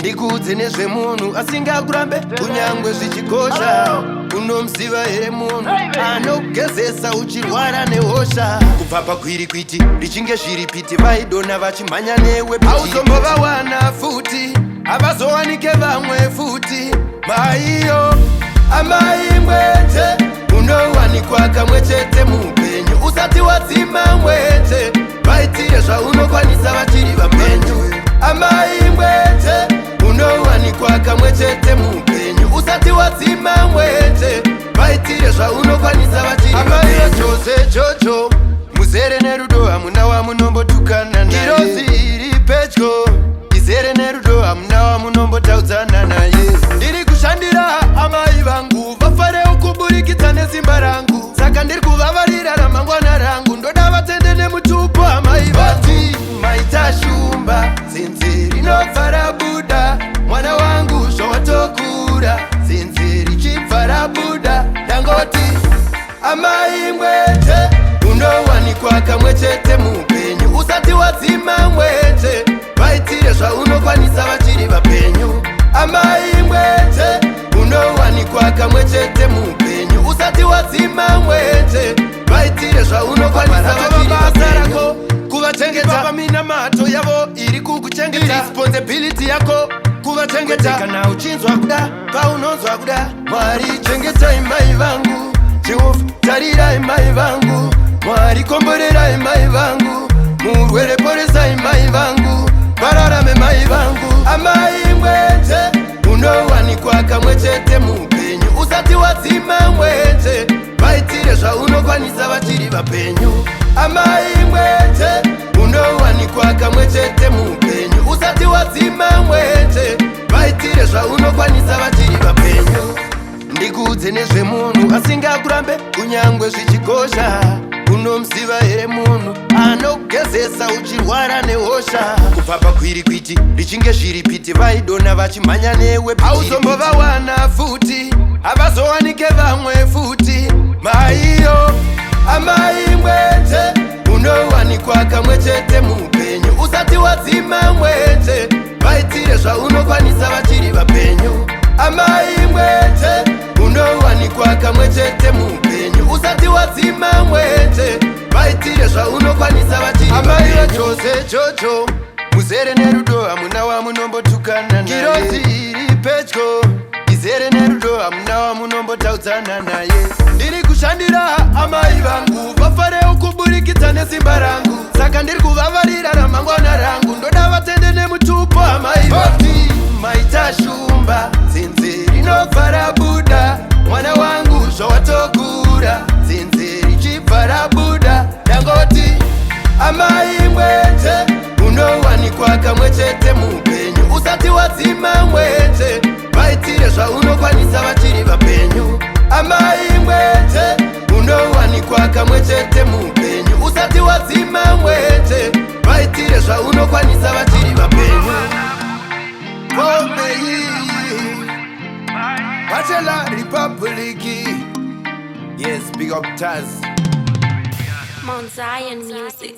Ndikuudze nezvemunhu asingakurambe kunyangwe zvichikosha. Unomuziva here munhu anogezesa uchirwara nehosha? Kubva pakwirikwiti richinge zviripiti, vaidona vachimhanya newe, hauzombovawana futi, havazowanike vamwe futi. Maiyo, amai mwete, unowanikwa kamwe chete muupenyu, usati wadzima mwete, vaitire zvaunokwanisa vachiri vapenyu. Amai mwete, unowanikwa kamwe chete muupenyu, usati wadzima mwete, vaitire zvaunokwanisa vachiri vapenyu. Jose Jojo, muzere nerudo, hamuna wamunombotukana naye. Ngirozi iri pedyo izere nerudo, hamuna wamunombotaudzana naye. Ndiri kushandira amai vangu vafarewo kuburikidza nesimba rangu, saka ndiri kuvavarira ramangwana rangu. Ndoda vatende nemutupo amai vati maita shumba. Dzinzi rinobva rabuda, mwana wangu, zvawatokura, dzinzi richibva rabuda. Ndangoti amai mwete, unowanikwa kamwe chete muupenyu, usati wadzima mwete, vaitire zvaunokwanisa vachiri vapenyu. Amai mwete, unowanikwa kamwe chete muupenyu, usati wadzima mwete, vaitire zvaunokwanisa vachiri vapenyu. Kuvachengeta paminamato yavo iri kukuchengeta, responsibility yako kuvachengeta. Kana uchinzwa kuda, paunonzwa kuda, Mwari chengetai mai vangu, Jehovha tarirai mai vangu, Mwari komborerai mai vangu, murwere poresai mai vangu, vararame mai vangu. Amai mwete, unowanikwa kamwe chete muupenyu, usati wadzima mwete, vaitire zvaunokwanisa vachiri vapenyu. Amai mwete, unowanikwa kamwe chete muupenyu, usati wadzima mwete, vaitire zvaunokwanisa vachiri vapenyu. Ndikuudze nezvemunhu asingakurambe kunyangwe zvichikosha. Unomuziva here munhu anogezesa uchirwara nehosha? Kubva pakwirikwiti richinge zviripiti, vaidona vachimhanya newe, hauzombovawana futi, havazowanike vamwe futi. Maiyo, amai mwete, unowanikwa kamwe chete muupenyu, usati wadzima mwete, vaitire zvaunokwanisa vachiri vapenyu. Amai mwete, unowanikwa kamwe chete muupenyu, usati wadzima mwete, vaitire zvaunokwanisa vachiri. Amai vaJose Jojo, muzere nerudo, hamuna wamunombotukana. Ngirozi iri pedyo izere nerudo, hamuna wamunombotauzana naye. Ndiri kushandira amai vangu vafarewo kuburikidza nesimba rangu, saka ndiri kuvavarira ramangwana rangu. Ndoda vatende nemutupo amai vati maita shumba. Dzinzi rinobva rabuda, mwana wangu, zvawatokura, dzinzi richibva rabuda. Ndangoti amai mwete, unowanikwa kamwe chete muupenyu, usati wadzima mwete, vaitire zvaunokwanisa vachiri vapenyu. Amai mwete, unowanikwa kamwe chete muupenyu, usati wadzima mwete, vaitire zvaunokwanisa vachiri vapenyu. Komei Bachelor Republic. Yes, big up Taz. Mount Zion Music.